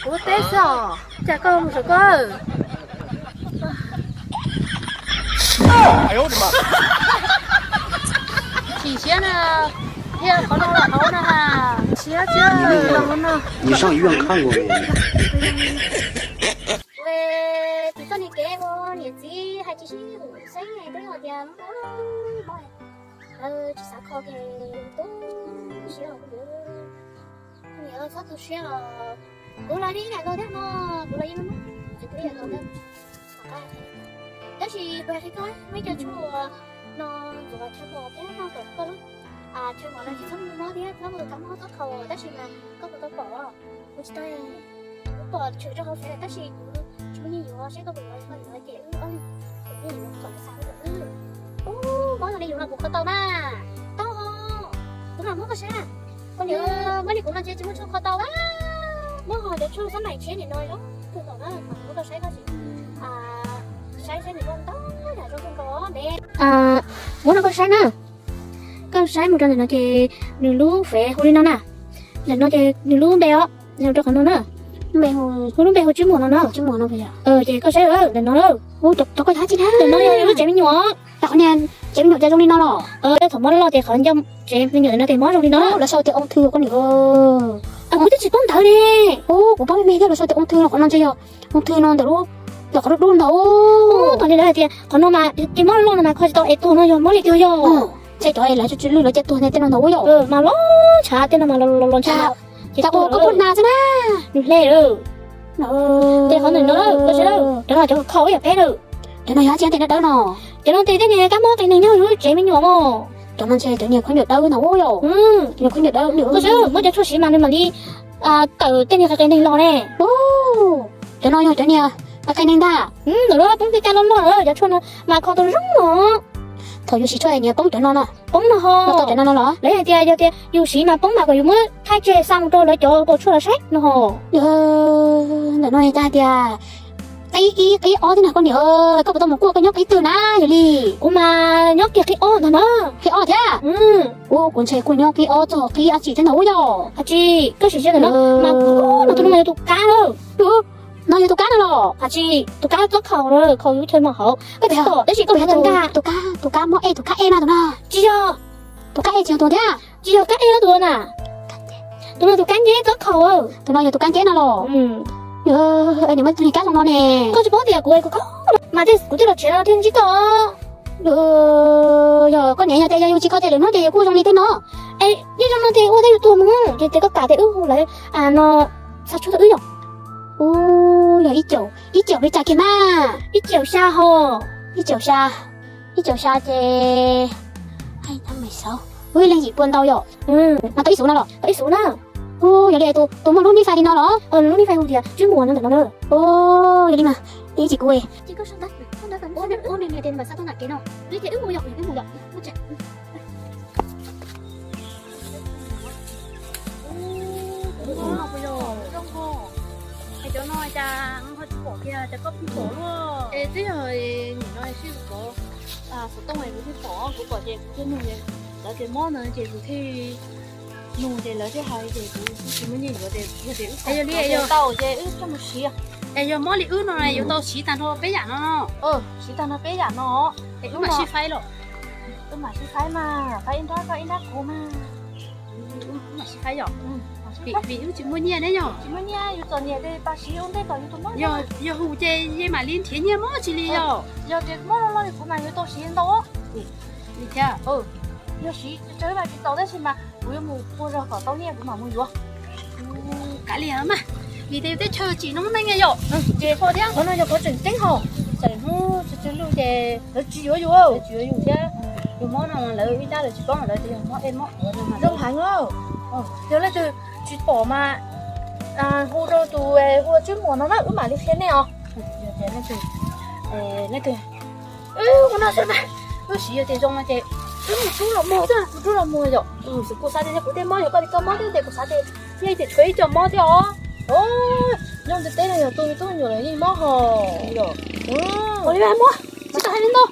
Kuv teb xwb os, cas koj mus saum koj? Chim siab na, thiab qhov no los hauv no ha. Siab thiab los hauv no. Tus txoj niag kev ua niam txiv hais tsis sib hlub xeeb twb yog tias lawv tsis xav kho ces tu siab os kuv niam. Kuv niam txhob tu siab os. Kuv los yeej ib yam nkaus thiab no, kuv los yeej kuv ib yam nkaus thiab. Tab sis kuv hais qhia koj, muaj ib co tshuaj no ntxuav chaw mos thiab no kom koj lub chaw mos no tsis txhob mob thiab txhob ua tus kav mob txob khaus, tab sis mas koj puas tau pom? Kuv tsis tau, kuv pom tshwm rau hauv fev tab sis kuv tsis muaj nyiaj yuav, saib koj puas yuav, koj yuav ces wb ob leeg, wb yeej yuav kom xav rau wb. Ub, mob zoo li yus no kuv kho tau na. Tau, kuv mam muab koj saib. Koj niam, muab li kuv no ntshe tsis muaj tshuaj kho tau a. Muab ho cov tshuaj xab maim tshiab nim no zoo kawg nkaus na, mam muab koj saib koj sim saib saib nws zoo ntau yam zoo kawg nkaus ntev. Muab rau koj saib na. Koj saib mus rau ntawm no ces nws lub fev hu li no na. Ntawm no ces nws lub npe os, rau qhov no na. Hu lub npe hu Tswb Muas no na. Ces koj saib ntawm no, ntawm no yog lub tsev me nyuam. Qhov niag tsev me nyuam cas zoo li no los? Thaum mob loj loj ces qhov ncauj tsev me nyuam ntawm no ces mob zoo li no. Lawv sau tias ung thư koj niam. Kuv twb tsis paub ntawd ne. Kuv paub me me thiab, lawv sau tias ung thư no, qhov no ntshe yog ung thư no ntawm lub, ntawm qhov dub dub ntawd. Thaum li lawv hais tias qhov no mas ces mob loj loj no mas kho tsis tau es tuag no yog mob li tiag yog. Ntshe cov lawv tsis lwj lawv cia tuag ne tej no ntawd yog. Mas los ntshav tej no mas los los ntshav. Ces koj pub na xwb na. Nws hle lawm. Ces qhov ntawm no, koj saib, cov no cov kho ib yam peb lawm. Cov no yog tsis yog tej dawb dawb no? Cov no ces tej niag kab mob qias neeg nyob lub tsev me nyuam mog. Cov no ntshe cov niag khaub ncaws dawb no yog. Khaub ncaws dawb. Koj saib, muab cov tshuaj siv mas nws mam li tawm tej niag qias qias neeg los ne. Cov no yog cov niag qias qias neeg ntag. Ntawm no poob tej caj loj loj, cov tshuaj no mas kho tau zoo os. Thaum yus siv tshuaj niag poob cov no no. Poob no ho. Tau cov no no los? Lawv hais tias yog tias yus siv mas poob mas kom yus muab thaij tseg xa mus rau lawv cov kaus tshuaj los saib no ho. Ntawm no tas tias qib ib qib ob thiab na koj niam, koj puas tau mus kuaj koj nyob qib twg na yog li? Kuv mas nyob kiag qib ob ntag na. Qib ob thiab? Ua kuv ntshe kuj nyob qib ob txog qib ab tsi thiab ntag ub yog. Ab tsi, koj sim siab ntawm no mas, no tus no mas yog tus kab. No yog tus kab no los? Ab tsi, tus kab txob khaus, khaus yus chaw mos hauv. Koj tsis pom tab sis koj pom tus kab, tus kab mob ej, tus kab ej na tus no. Tsis yog. Tus kab ej tsis yog tus thiab. Tsis yog kab ej tus na. Tus no tus kab nceb txob khaus. Tus no yog tus kab nceb no los? Nws muaj tus niag kab zoo no ne. Koj tsis paub tias kuv, kuv, mas kuv twb los tsev no thiaj ntsib koj. Yog koj niam yog tias yog yus tsis kho ces lwm hnub ces yus kuj zoo li tej no. Es yeej zoo no ces ua thiab yus tuag mus ces tias koj kam tias wb hu lawv no xa tshuaj rau wb yom. Ub, yog ib caum, ib caum li cas kiag mas? Ib caum xya ho. Ib caum xya, ib caum xya ces, ub, leej yim pua ntau yom. Mas tau ib xuv no los? Tau ib xuv na. Ub, yog li tus muaj lub nij fais li no los? Lub nij fais hu tias Tswb Muas no ntawm no na. Ub, yog li mas, ib tsis kuv. Ces koj sau ntawv, ua me me tias nws mam xa tuaj nram kev no. Li ces wb mus yom, wb mus yom. Es cov no cas ho tsis pom kiag, cas koj pheej pom luaj? Es twb yog nim no sib kov xov tooj kuv thiaj pom, kuv pom ces kuv thiaj nug, lawv tias mob no ces kuv thiaj nug ces lawv thiaj hais ces kuv tsis muaj nyiaj yuav ces yog tias wb tau ces wb thiaj mus siv. Es yog mob li wb no yuav tau siv tag nrho peb yam no no? Siv tag nrho peb yam no. Es wb mam sib faib los? Wb mam sib faib mas, faib ib nrab koj ib nrab kuv mas. Wb mam sib faib yom? Vim wb tsis muaj nyiaj ne yom? Tsis muaj nyiaj, yus txom nyem ces pas siv ua ntej kom yus tau mob. Yog hu ces yeej mam li nrhiav nyiaj mob tsis li yog? Yog tias mob loj loj li kuv mas yuav tau siv ntau. Li thiab. Yog siv tsawg mas tsis tau tab sis mas kuv yuav mus ua zog kom tau nyiaj kuv mam mus yuav. Kav liam mas, vim tias yus teb chaws tsim noob neej yom. Ces koj thiab qhov no yog qhov tseem ceeb hos. Txawm hnub tsw tsw luj ces lawv tsis yuav yus, tsis yuav yus thiab. Yus mob no lawv ib nrab lawv tsis paub lawv tias yog mob ej mob ua no mas zoo heev. Yog leej twg tsis pom mas hu rau tus hu ua Tswb Muas no na wb mam li qhia nej os. Yog tias leej twg, leej twg, ua no xwb mas, wb siv yog tias zoo no ces wb mus rub los muag thiab, mus rub los muag yom. Kuv xav tias yog kuv tej mob yog koj li koj mob thiab ces kuv xav tias yeej tias tshuav ib co mob thiab os. Nyob ntiaj teb no yog tus me tub me nyuam los yeej mob hos. Ua li mas muab, tsis tau hais li ntau.